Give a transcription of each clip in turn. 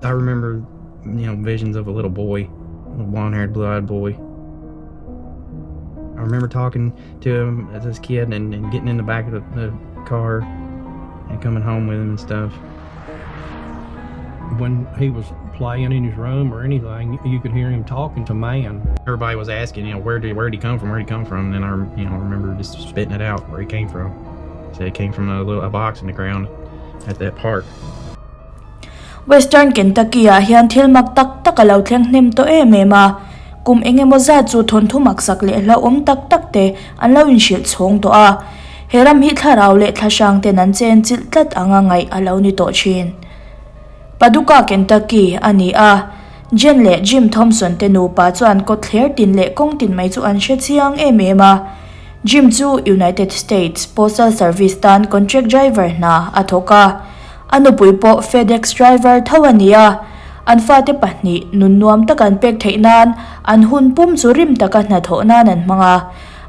I remember, you know, visions of a little boy, a blonde-haired, blue-eyed boy. I remember talking to him as this kid and, and getting in the back of the, the car and coming home with him and stuff. When he was playing in his room or anything, you could hear him talking to man. Everybody was asking, you know, where did where did he come from? Where did he come from? And then I, you know, remember just spitting it out where he came from. Said he came from a little a box in the ground at that park. Western Kentucky-ah hian thil mak tak tak a lo thleng hnem tawh em em a, kum eng emaw zat chu thawnthu maksak leh hlauhawm tak tak te an lo inhrilh chhawng tawh a, he ram hi thlarau leh thlahrang ten an chen chilh tlat anga ngaih a lo ni tawh thin. Paducah, Kentucky a ni a, Jen leh Jim Thompson te nupa chuan kawtthler tin leh kawng tin mai chu an hre chiang em em a, Jim chu United States Postal Service tan contract driver hna a thawk a, A nupui pawh FedEx driver tho a ni a, an fate pahnih nun nuam tak an pek theih nan an hun pum chu rim taka hnathawh nan an hmang a.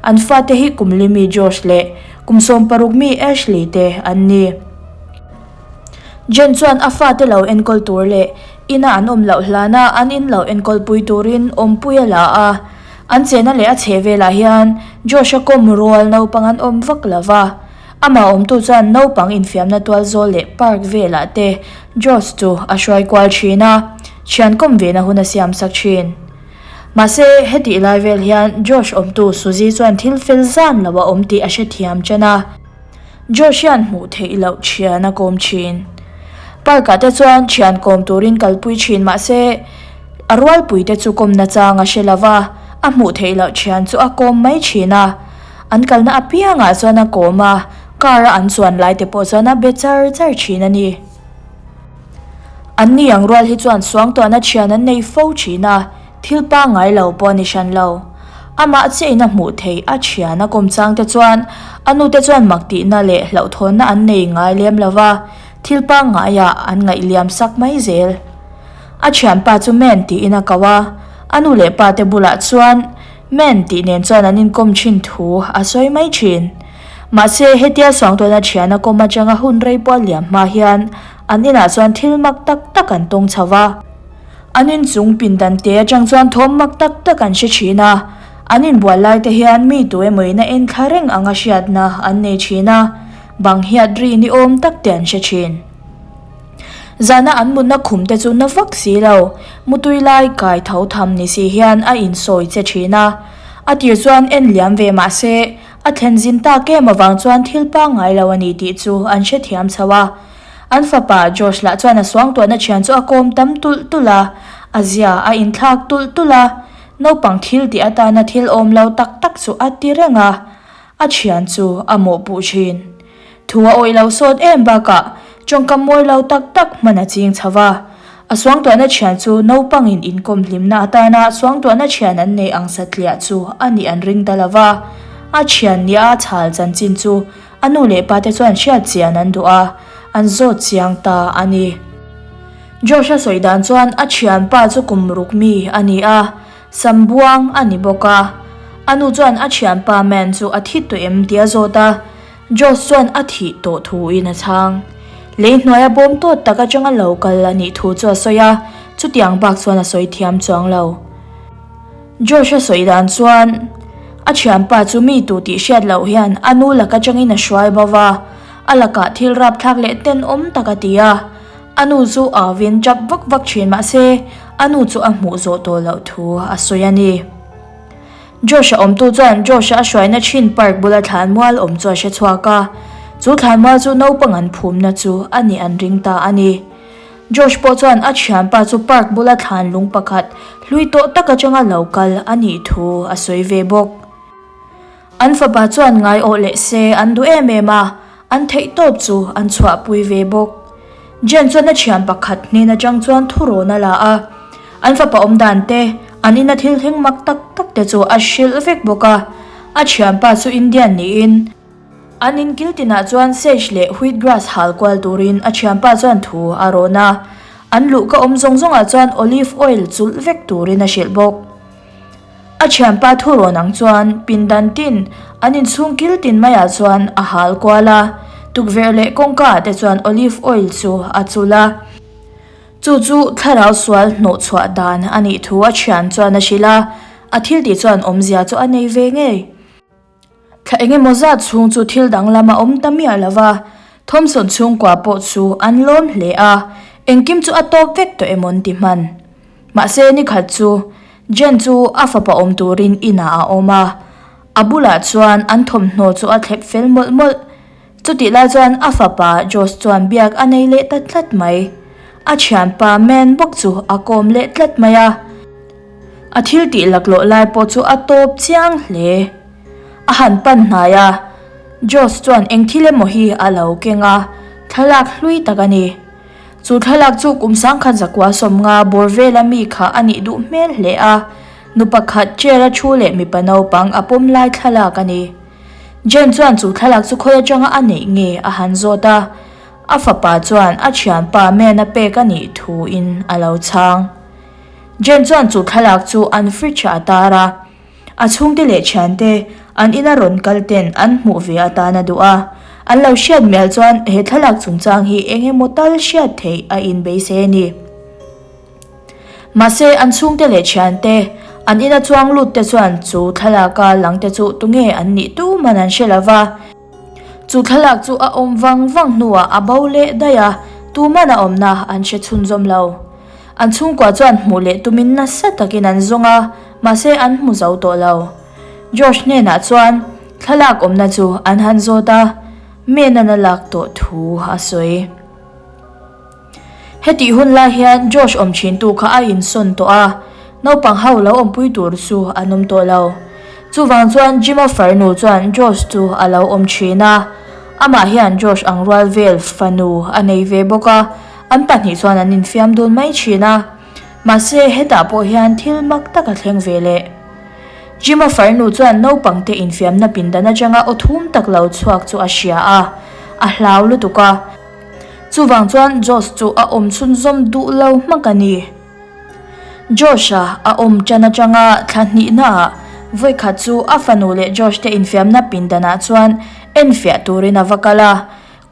An fate hi kum li mi Josh leh kum 16 mi Ashley te an ni. Jen chuan a fate lo enkawl tur leh ina an awm loh hlana an in lo enkawl pui turin awmpui a la a. An chena leh a chheh velah hian Josh-a kawm rual naupang an awm vak lo va. Amah awmtu chuan naupang infiamna tual zawl leh park velah te Josh chu a hruai kual thin a, thian kawm vena hun a siam sak thin. Mahse, hetih lai vel hian Josh awmtu Suzy chuan thil fel zan lo a awm tih a hrethiam chen a. Josh hian hmuh theih loh thian a kawm thin. Park ah te chuan thian kawm turin kalpui thin mahse, a rualpui te chu kawmna chang a hre lo va, a hmuh theih loh thian chu a kawm mai thin a. An kalna apiangah chuan a kawm a, car a an chuan lai te pawh chuan a be char char thin a ni. An ni ang rual hi chuan suangtuahna thian an nei fo thin a, thil pangngai lo pawh a ni hran lo. Amah chiahin a hmuh theih a thian a kawm chang te chuan a nu te chuan mak tihna leh hlauhthawnna an nei ngai lem lo va, thil pangngaiah an ngaih liam sak mai zel. A thianpa chu Man tiin a ko a, a nu leh pa te bulah chuan Man tih nen chuan an inkawm thin thu a sawi mai thin. Mahse, hetia Suangtuana thian a kawm atanga hun rei pawh a liam hma hian an inah chuan thil mak tak tak an tawng chho va. An inchung pindan te atang chuan thawm mak tak tak an hre thin a, an inbual lai te hian mi tu emawin a en thla reng anga hriatna an nei thin a, bang hiat ri ni awm tak te an hre thin. Zana an mutna khum te chu na vak si lo, mutui lai kai tho tham ni si hian a insawi che thin a. A tir chuan en liam ve mah se, a thlen zin tak em avang chuan thil pangngai lo a ni tih chu an hrethiam chho a. An fapa Josh lah chuan a suangtuahna thian chu a kawm tam tulh tulh a, a zia a inthlak tulh tulh a, naupang thil tih atana thil awm lo tak tak chu a ti reng a, a thian chu a mawhpuh thin. Thu a awih lo sawt em bakah tawngkam mawi lo tak tak hman a ching chho va. A suangtuahna thian chu naupangin inkawm hlimna atana suangtuahna thian an nei ang satliah chu a nih an ring ta lo va. A thian nia a chhal chanchin chu a nu leh pate chuan hriat chian an duh a, an zawt chiang ta a ni. Josh-a sawi dan chuan a thianpa chu kum ruk mi a ni a, Sambuang a ni bawk a. A nu chuan a thianpa Man chu a thi tawh em tih a zawt a, Josh chuan a thih tawh thuin a chhang. Lei hnuaia bawm tawt tak atanga lo kal a nih thu chu a sawi a, chutiang bak chuan a sawi thiam chuang lo. Josh a sawi dan chuan a thianpa chu mi tu tih hriat loh hian a nu lak atangin a hruai bo va, a lakah thil rapthlak leh tenawm tak a ti a. A nu chu auvin tap vak vak thin mah se a nu chu a hmuh zawh tawh loh thu a sawi a ni. Josh-a awmtu chuan Josh-a a hruaina thin park bula thlanmual awm chu a hre chhuak a, chu thlanmual chu naupang an phumna chu a nih an ring ta a ni. Josh pawh chuan a thianpa chu park bula thlan lung pakhat hlui tawh tak atanga lo kal a nih thu a sawi ve bawk. An fapa chuan ngaiawh leh se an duh em em a, an theihtawp chu an chhuahpui ve bawk. Jen chuan a thian pakhat hnen atang chuan thurawn a la a, an fapa awm dan te, an ina thil thleng mak tak tak te chu a hrilh vek bawk a. A thianpa chu Indian niin, an in kil tinah chuan sage leh wheat grass hal kual turin a thianpa chuan thu a rawn a, an luhka awm zawng zawngah chuan olive oil chulh vek turin a hrilh bawk. A thianpa thurawn ang chuan pindan tin an inchhung kil tin maiah chuan a hal kual a, tukverh leh kawngka ah te chuan olive oil chu a chul a. Chu chu thlarau sual hnawh chhuah dan a nih thu a thian chuan a hrilh a, a thil tih chuan awmzia chu a nei ve ngei. Thla eng emaw zat chhung chu thil danglam a awm ta miah lo va, Thomson chhungkua pawh chu an lawm hle a, engkim chu a tawp vek tawh emaw an ti hman. Mahse nikhat chu Jen chu a fapa awm turin inah a awm a, a bulah chuan an thawmhnaw chu a thlep fel mawlh mawlh. Chutih lai chuan a fapa Josh chuan biak a nei leh ta tlat mai. A thianpa Man bawk chu a kawm leh tlat mai a. A thil tih laklawh lai pawh chu a tawp chiang hle. A han pan hnai a, Josh chuan eng thil emaw hi a lo keng a, thlalak hlui tak a ni. Chu thlalak chu kum sangkhat zakua sawmnga bawr vela mi kha a nih duh hmel hle a, nu pakhat chair a thu leh mipa naupang a pawm lai thlalak a ni. Jen chuan chu thlalak chu khawi atanga a neih nge a han zawt a, a fapa chuan a thianpa Man a pek a nih thuin a lo chhang. Jen chuan chu thlalak chu an fridge ah a tar a, a chhungte leh thiante an ina rawn kal ten an hmuh ve atan a duh a, an lo hriat mial chuan he thlalak chungchang hi eng emaw tal hriat theih a inbeisei a ni. Mahse an chhungte leh thiante an ina chuang lut te chuan chu thlalaka lang te chu tunge an nih tuman an hre lova. Chu thlalak chu a awm vang vang hnuah a bo leh daih a, tuman a awmna an hre chhunzawm lo. An chhungkua chuan hmuh leh tumin nasa takin an zawng a, mahse an hmu zo tawh lo. Josh hnenah chuan thlalak awmna chu an han zawt a, Menan a lak tawh thu a sawi. Hetih hun lai hian Josh awm thintu kha a insawn tawh a, naupang ho lo awmpui tur chu an awm tawh lo. Chuvang chuan Jim-a farnu chuan Josh chu a lo awm thin a, amah hian Josh ang rual vel fanu a nei ve bawk a, an pahnih chuan an infiam dun mai thin a. Mahse hetah pawh hian thil mak tak a thleng ve leh. Jim-a farnu chuan naupangte infiamna pindan atanga aw thum tak lo chhuak chu a hria a, a hlau lutuk a. Chuvang chuan Josh chu a awm chhunzawm duh lo hmak a ni. Josh-a a awm tan atanga thla hnihnaah vawikhat chu a fanu leh Josh te infiamna pindanah chuan enfiah turin a va kal a.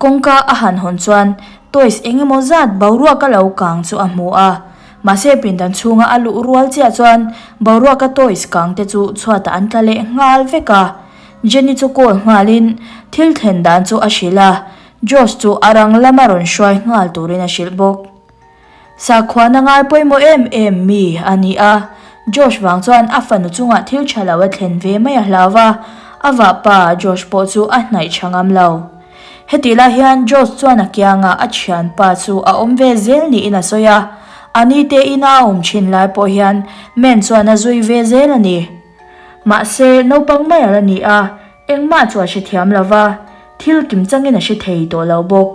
Kawngka a han hawn chuan toys eng emaw zat boruaka lo kang chu a hmu a. Mahse pindan chhunga a luh rual chiah chuan boruaka toys kang te chu chhuatah an tla leh nghal vek a. Jenny chu call nghalin thil thlen dan chu a hrilh a. Josh chu a rang lama rawn hruai nghal turin a hrilh bawk. Sakhuana ngai pawimawh em em mi a ni a, Josh vang chuan a fanu chungah thil tha lo a thlen ve mai a hlau va, a vahpa Josh pawh chu a hnaih tha ngam lo. Hetih lai hian Josh chuan a kiangah a thianpa chu a awm ve zel niin a sawi a, a ni te ina a awm thin lai pawh hian Man chuan a zui ve zel a ni. Mahse, naupang mai a la ni a, Engmah chu a hrethiam lo va, thil kim changin a hre thei tawh lo bawk.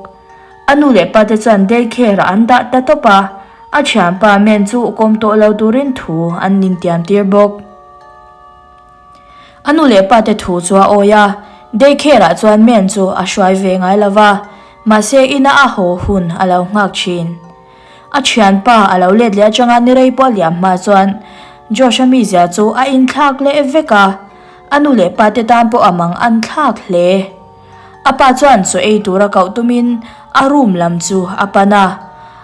A nu leh pate chuan day care-ah an dah ta tawp a, a thianpa men chu kawm tawh lo turin thu an intiam tir bawk. A nu leh pate thu chu a awi a, day care-ah chuan men chu a hruai ve ngai lo va, mahse ina a haw hun a lo nghak thin. A thianpa a lo let leh atanga ni rei pawh a liam hma chuan Josh-a mizia chu a inthlak leh vek a. A nu leh pa te tan pawh a mang an thlak hle. A pa chuan chaw ei tura koh tumin a room lam chu a pan a.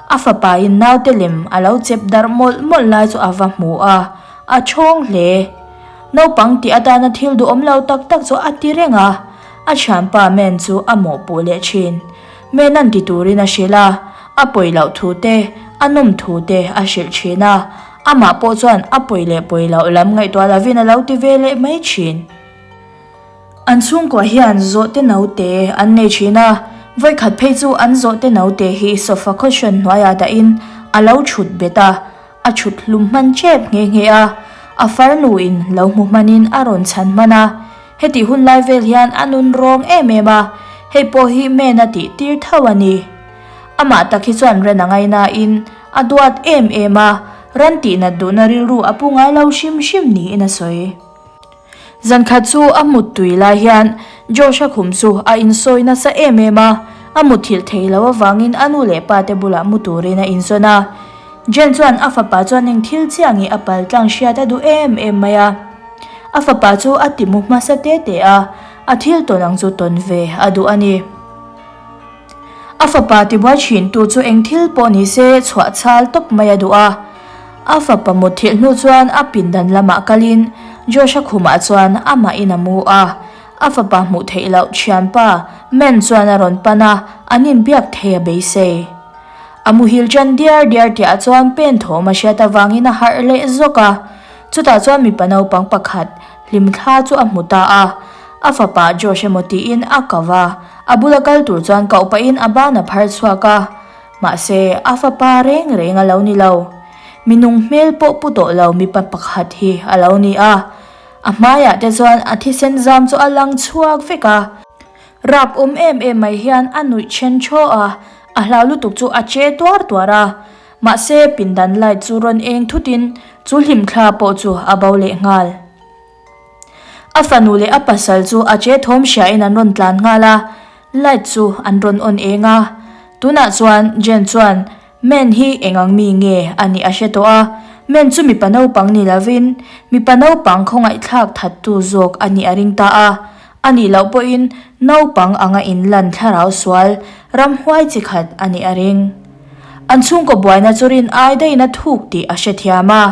A fapa in naute lem a lo chep darh mawlh mawlh lai chu a va hmu a, a thawng hle. Naupang tih atana thil duhawm lo tak tak chu a ti reng a, a thianpa Men chu a mawhpuh leh thin. Men an ti turin a hrilh a, a pawi loh thu te, a nawm thu te a hrilh thin a. Amah pawh chuan a pawi leh pawi loh lam ngaihtuah lovin a lo ti ve leh mai thin. An chhungkua hian zawhte naute an nei thin a, vawikhat phei chu an zawhte naute hi sofa cushion hnuaiah dahin a lo thut bet a, a thut hlum hman tep nghe nghe a, a farnuin lo hmu hmanin a rawn chhan hman a, hetih hun lai vel hian a nun rawng em em a, hei pawh hi men a tih tir tho a ni. Amah tak hi chuan ren a ngainain a duat em em a, ran tihnat duhna rilru a pu ngai lo hrim hrim niin a sawi. Zankhat chu a muttui lai hian Josh-a khum chu a insawi nasa em em a, a muthilh thei lo avangin a nu leh pa te bulah mu turin a insawn a. Jen chuan a fapa chuan eng thil chiah nge a pal tlang hriat a duh em em mai a. A fapa chu a ti mu hmasa te te a, a thil tawn ang chu tawn ve a duh a ni. A fapa tibuai thintu chu eng thil pawh ni se chhuah chhal tawp mai a duh a. A fapa mutthilh hnu chuan a pindan lamah kalin Josh-a khumah chuan amahin a mu a. A fapa hmuh theih loh thianpa Man chuan a rawn pan a, an inbiak thei a beisei. A muhil ṭan diar diar tihah chuan pen thawm a hriat avangin a harh leh zawk a. Chutah chuan mipa naupang pakhat hlimthla chu a hmu ta a. A fapa Josh emaw tiin a ko va, a bula kal tur chuan koh pahin a ban a phar chhuak a. Mahse, a fapa reng reng a lo ni lo. Mi nung hmel pawh pu tawh lo mipa pakhat hi a lo ni a. A hmaiah te chuan a thisen zam chu a lang chhuak vek a. Rap awm em em mai hian a nuih then thaw a, a hlau lutuk chu a che tuar tuar a. Mahse, pindan light chu rawn eng thutin chu hlimthla pawh chu a bo leh nghal. A fanu leh a pasal chu a che thawm hriain an rawn tlan nghal a, light chu an rawn on eng a. Tunah chuan Jen chuan Man hi eng ang mi nge a nih a hre tawh a, Man chu mipa naupang ni lovin mipa naupang khawngaihthlak thattu zawk a nih a ring ta a. A nih loh pawhin naupang anga inlan thlarau sual ramhuai chi khat a nih a ring. An chhungkaw buaina chu rin ai daihin a thuk tih a hrethiam a,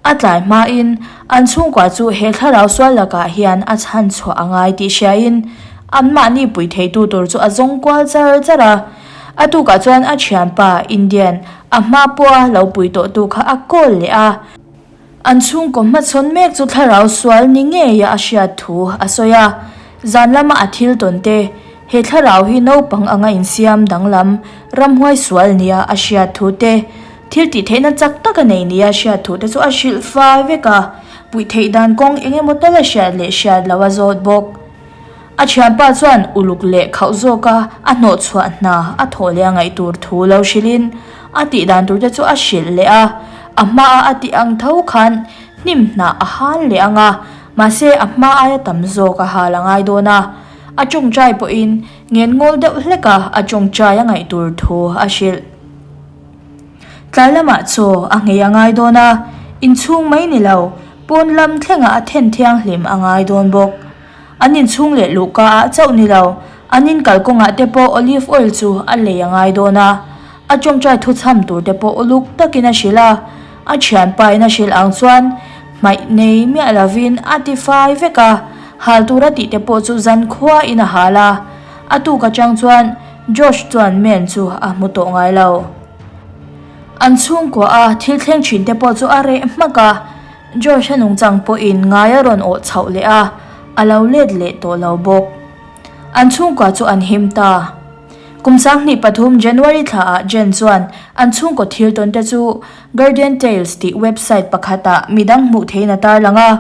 a tlai hmain an chhungkua chu he thlarau sual lakah hian a chhan chhuah a ngai tih hriain anmahni pui theitu tur chu a zawng kual char char a. A tukah chuan a thianpa Indian a hma pawha lo pui tawhtu kha a kawl leh a. An chhungkaw hmachhawn mek chu thlarau sual ni ngeia a hriat thu a sawi a, zan lama a thil tawn te, he thlarau hi naupang anga insiam danglam ramhuai sual nia a hriat thu te, thil tih theihna chak tak a nei nia a hriat thu te chu a hrilh fai vek a, puih theih dan kawng eng emaw tal a hriat leh hriat loh a zawt bawk. A thianpa chuan uluk leh khauh zawka a hnawhchhuah hna a thawh leh a ngaih tur thu lo hrilhin a tih dan tur te chu a hrilh leh a, a hmaa a tih ang tho khan hnim hnah a hal leh ang a, mahse a hma aia tam zawk a hal a ngai dawn a, a tawngtai pawhin ngen ngawl deuh hleka a tawngtai a ngaih tur thu a hrilh. Tlai lamah chaw a nghei a ngai dawn a, inchhung mai ni lo, pawn lam thlengah a then thianghlim a ngai dawn bawk. An inchhung leh luhka ah chauh ni lo, an in kalkawngah te pawh olive oil chu a lei a ngai dawn a, a tawngtai thuchham tur te pawh uluk takin a hrilh a, a thianpa in a hrilh ang chuan hmaih nei miah lovin a ti fai vek a, hal tur a tih te pawh chu zankhua in a hal a, a tuk atang chuan Josh chuan Men chu a hmu tawh ngai lo. An chhungkua a thil thleng thin te pawh chu a reh hmak a, Josh a nungchang pawhin ngai a rawn awh chhoh leh a, a lo let leh tawh lo bawk. An chhungkua chu an him ta. Kum 2003 January thlaah Jen chuan an chhungkaw thil tawn te chu Guardian Tales tih website pakhatah midang hmuh theihin a tarlang a,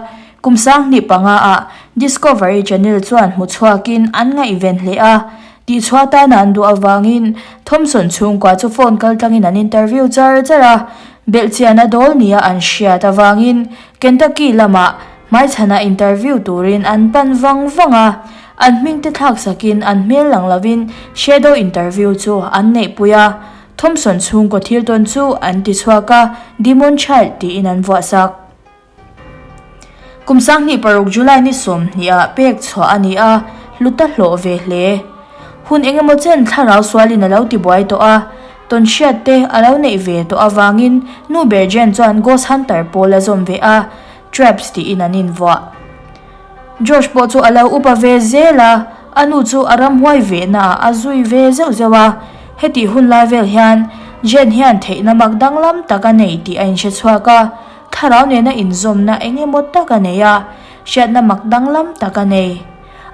kum 2005 ah Discovery Channel chuan hmu chhuakin an ngaihven hle a, Tihchhuah tana an duh avangin Thomson chhungkua chu phone kaltlangin an interview char char a, belhchian a dawl nia an hriat avangin Kentucky lamah hmaichhana interview turin an pan vang vang a, an hmingte thlaksakin an hmel lang lovin shadow interview chu an neihpui a, Thomson chhungkaw thil tawn chu an tichhuak a, Demon Child tiin an vuahsak. Kum 26 July ni 20 ah pek chhuah a ni a, hlut a hlawh ve hle. Hun eng emaw chen thlarau sualin a lo tibuai tawh a, tawnhriat te a lo neih ve tawh avangin nu ber Jen chuan Ghost Hunter pawl a zawm ve a, Traps tiin an invuah. Josh pawh chu a lo upa ve zel a, a nu chu a ramhuai vehnaah a zui ve zeuh zeuh a. Hetih hun lai vel hian Jen hian theihna mak danglam tak a nei tih a inhre chhuak a, Thlarau nena inzawmna eng emaw tak a nei a, hriatna mak danglam tak a nei.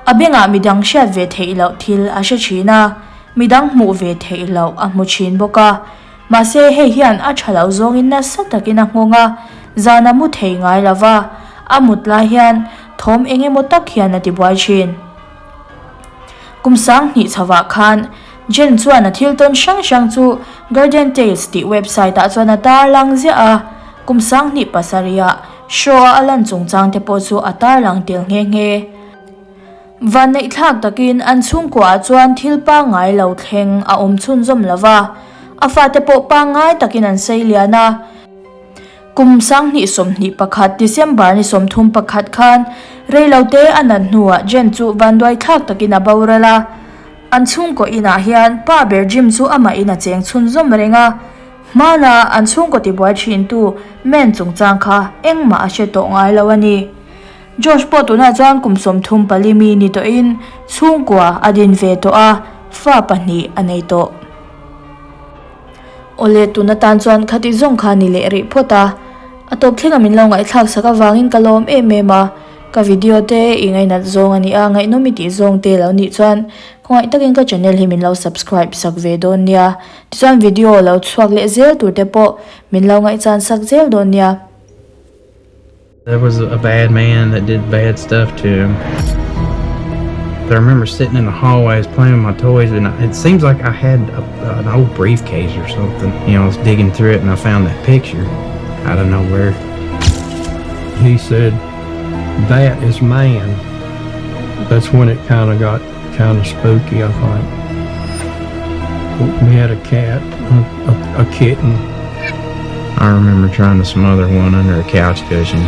A bengah midang hriat ve theih loh thil a hre thin a, midang hmuh ve theih loh a hmu thin bawk a. Mahse, hei hian a tha lo zawngin nasa takin a nghawng a, zan a mu thei ngai lo va, a mut lai hian thawm eng emaw tak hian a tibuai thin. Kum 2000 chhovah khan Jen chuan a thil tawn hrang hrang chu Guardian Tales tih website ah chuan a tarlang ziah a, kum 27 ah show a a lan chungchang te pawh chu a tarlang tel nghe nghe. Vanneihthlak takin an chhungkua ah chuan thil pangngai lo thleng a awm chhunzawm lo va, a fate pawh pangngai takin an sei lian a. Kum 2021 December ni 31 khan reilote a nat hnuah Jen chu vanduaithlak takin a boral a. An chhungkaw inah hian pa ber Jim chu amah in a cheng chhunzawm reng a, hmana an chhungkaw tibuai thintu Man chungchang kha engmah a hre tawh ngai lo a ni. Josh pawh tunah chuan kum 34 mi ni tawhin chhungkua a din ve tawh a, fa pahnih a nei tawh. Awle tun atan chuan khati zawng kha ni leh rih phawt a, a tawp thlenga min lo ngaihthlak sak avangin ka lawm em em a, ka video te i ngainat zawng a ni a, ngaihnawm i tih zawng te lo nih chuan khawngaih takin ka channel hi min lo subscribe sak ve dawn nia, tichuan video lo chhuak leh zel tur te pawh min lo ngaihchan sak zel dawn nia. There was a bad man that did bad stuff to him. I remember sitting in the hallways playing with my toys, and it seems like I had a, an old briefcase or something. You know, I was digging through it, and I found that picture out of nowhere. He said, That is man. That's when it kind of got kind of spooky, I think. We had a cat, a, a, a kitten. I remember trying to smother one under a couch cushion.